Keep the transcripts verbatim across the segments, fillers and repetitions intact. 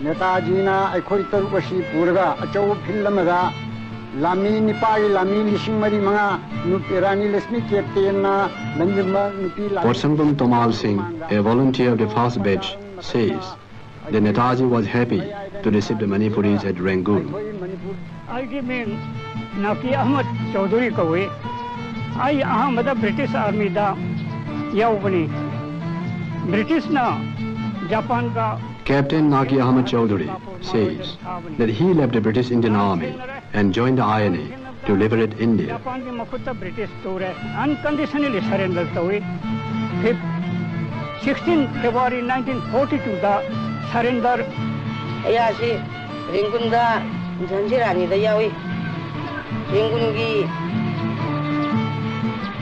ꯅꯦꯇꯥꯖꯤꯅ ꯑꯩꯈꯣꯏ ꯇꯔꯨꯛ ꯑꯁꯤ ꯄꯨꯔꯒ ꯑꯆꯧꯕ ꯐꯤꯜꯗ ꯑꯃꯗ ꯂꯥꯟꯃꯤ, ꯅꯤꯄꯥꯒꯤ ꯂꯥꯟꯃꯤ ꯂꯤꯁꯤꯡ ꯃꯔꯤ ꯃꯉꯥ, ꯅꯨꯄꯤ ꯔꯥꯅꯤ ꯂꯛꯁꯃꯤ ꯀꯦꯞꯇꯦꯟꯅ ꯂꯝꯖꯤꯡꯕ ꯅꯨꯄꯤ ꯂꯥꯟꯃꯤ Potsangpam Tomal Singh, a volunteer of the first batch, says that Netaji was happy to receive the Manipuris at Rangoon. ꯑꯩꯒꯤ ꯃꯤꯡ ꯅꯥꯀꯤ ꯑꯍꯃꯗ ꯆꯧꯙꯨꯔꯤ ꯀꯧꯏ꯫ ꯑꯩ ꯑꯍꯥꯟꯕꯗ ꯕ꯭ꯔꯤꯇꯤꯁ ꯑꯥꯔꯃꯤꯗ ꯌꯥꯎꯕꯅꯤ꯫ ꯕ꯭ꯔꯤꯇꯤꯁꯅ ꯖꯄꯥꯟꯒ Captain Naki Ahmed Chaudhary says that he left the British Indian Army and joined the I N A to liberate India. ꯖꯄꯥꯟꯒꯤ ꯃꯈꯨꯠꯇ ꯕ꯭ꯔꯤꯇꯤꯁ ꯇꯨꯔꯦ, ꯑꯟꯀꯟꯗꯤꯁꯅꯦꯜꯂꯤ ꯁꯔꯦꯟꯗꯔ ꯇꯧꯏ꯫ Fifth sixteen February nineteen forty ꯇꯨꯗ ꯁꯔꯦꯟꯗꯔ꯫ ꯑꯩꯍꯥꯛꯁꯤ ꯔꯦꯡꯒꯨꯟꯗ ꯖꯥꯟꯁꯤ ꯔꯥꯅꯤꯗ ꯌꯥꯎꯏ꯫ ꯔꯦꯡꯒꯨꯟꯒꯤ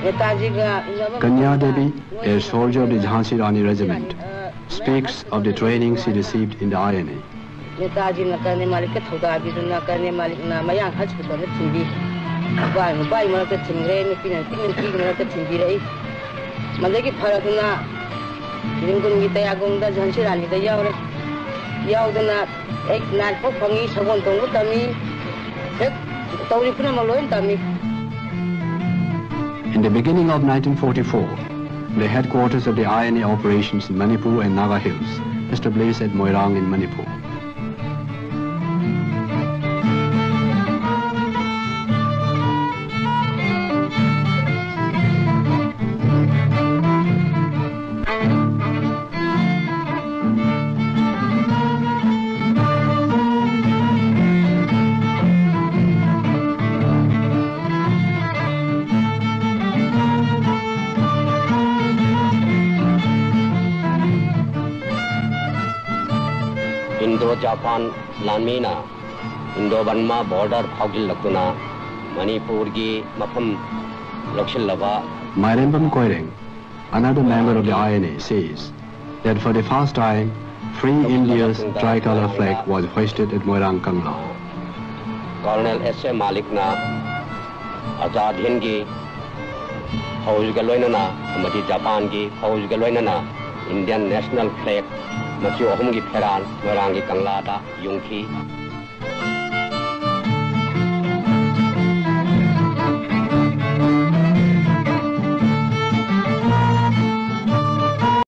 ꯅꯦꯇꯥꯖꯤꯒ ꯏꯟꯅꯕ Kanya ꯃꯇꯝꯗ Devi, a soldier of the Jhansi Rani Regiment, speaks of the training she received in the I N A. ꯅꯦꯇꯥꯖꯤꯅ colonel ꯃꯥꯂꯤꯛꯀ ꯊꯧꯗꯥꯕꯤꯗꯨꯅ colonel ꯃꯥꯂꯤꯛꯅ ꯃꯌꯥꯡ ꯍꯣꯁꯄꯤꯇꯥꯜꯗ ꯊꯤꯟꯕꯤ꯫ ꯅꯨꯄꯥ ꯅꯨꯄꯥꯒꯤ ꯃꯔꯛꯇ ꯊꯤꯟꯈ꯭ꯔꯦ, ꯅꯨꯄꯤꯅ ꯅꯨꯄꯤ ꯅꯨꯄꯤꯒꯤ ꯃꯔꯛꯇ ꯊꯤꯟꯕꯤꯔꯛꯏ꯫ ꯃꯗꯒꯤ ꯐꯔꯗꯨꯅ ꯔꯦꯡꯒꯨꯟꯒꯤ ꯇꯌꯥꯒꯣꯡꯗ ꯖꯥꯟꯁꯤ ꯔꯥꯅꯤꯗ ꯌꯥꯎꯔꯦ꯫ ꯌꯥꯎꯗꯅ ꯑꯩꯠ ꯅꯥꯏꯟ ꯐꯥꯎ ꯐꯪꯉꯤ, ꯁꯒꯣꯜ ꯇꯣꯡꯕ ꯇꯝꯃꯤ꯫ ꯍꯦꯛ ꯇꯧꯔꯤ ꯄꯨꯝꯅꯃꯛ ꯂꯣꯏ ꯇꯝꯃꯤ꯫ In the beginning of nineteen forty-four, the headquarters of the I N A operations in Manipur and Naga Hills established at Moirang in Manipur. Indo Japan ꯂꯥꯟꯃꯤꯅ ꯏꯟꯗꯣ ꯕꯔꯃꯥ ꯕꯣꯔꯗꯔ ꯐꯥꯎꯖꯤꯜꯂꯛꯇꯨꯅ ꯃꯅꯤꯄꯨꯔꯒꯤ ꯃꯐꯝ ꯂꯧꯁꯤꯜꯂꯕ Mairembam Koireng, another member of the I N A, says that for the first time, Free India's tricolor flag was hoisted at Moirang Kangla. Colonel S A ꯃꯥꯂꯤꯛꯅ ꯑꯖꯥꯗ ꯍꯤꯟꯗꯒꯤ ꯐꯧꯖꯒ ꯂꯣꯏꯅꯅ ꯑꯃꯗꯤ ꯖꯄꯥꯟꯒꯤ ꯐꯧꯖꯒ ꯂꯣꯏꯅꯅ ꯏꯟꯗꯤꯌꯟ ꯅꯦꯁꯅꯦꯜ ꯐ꯭ꯂꯦꯒ ꯃꯆꯨ ꯑꯍꯨꯝꯒꯤ ꯐꯦꯔꯥꯟ ꯃꯣꯏꯔꯥꯡꯒꯤ ꯀꯪꯂꯥꯗ ꯌꯨꯡꯈꯤ꯫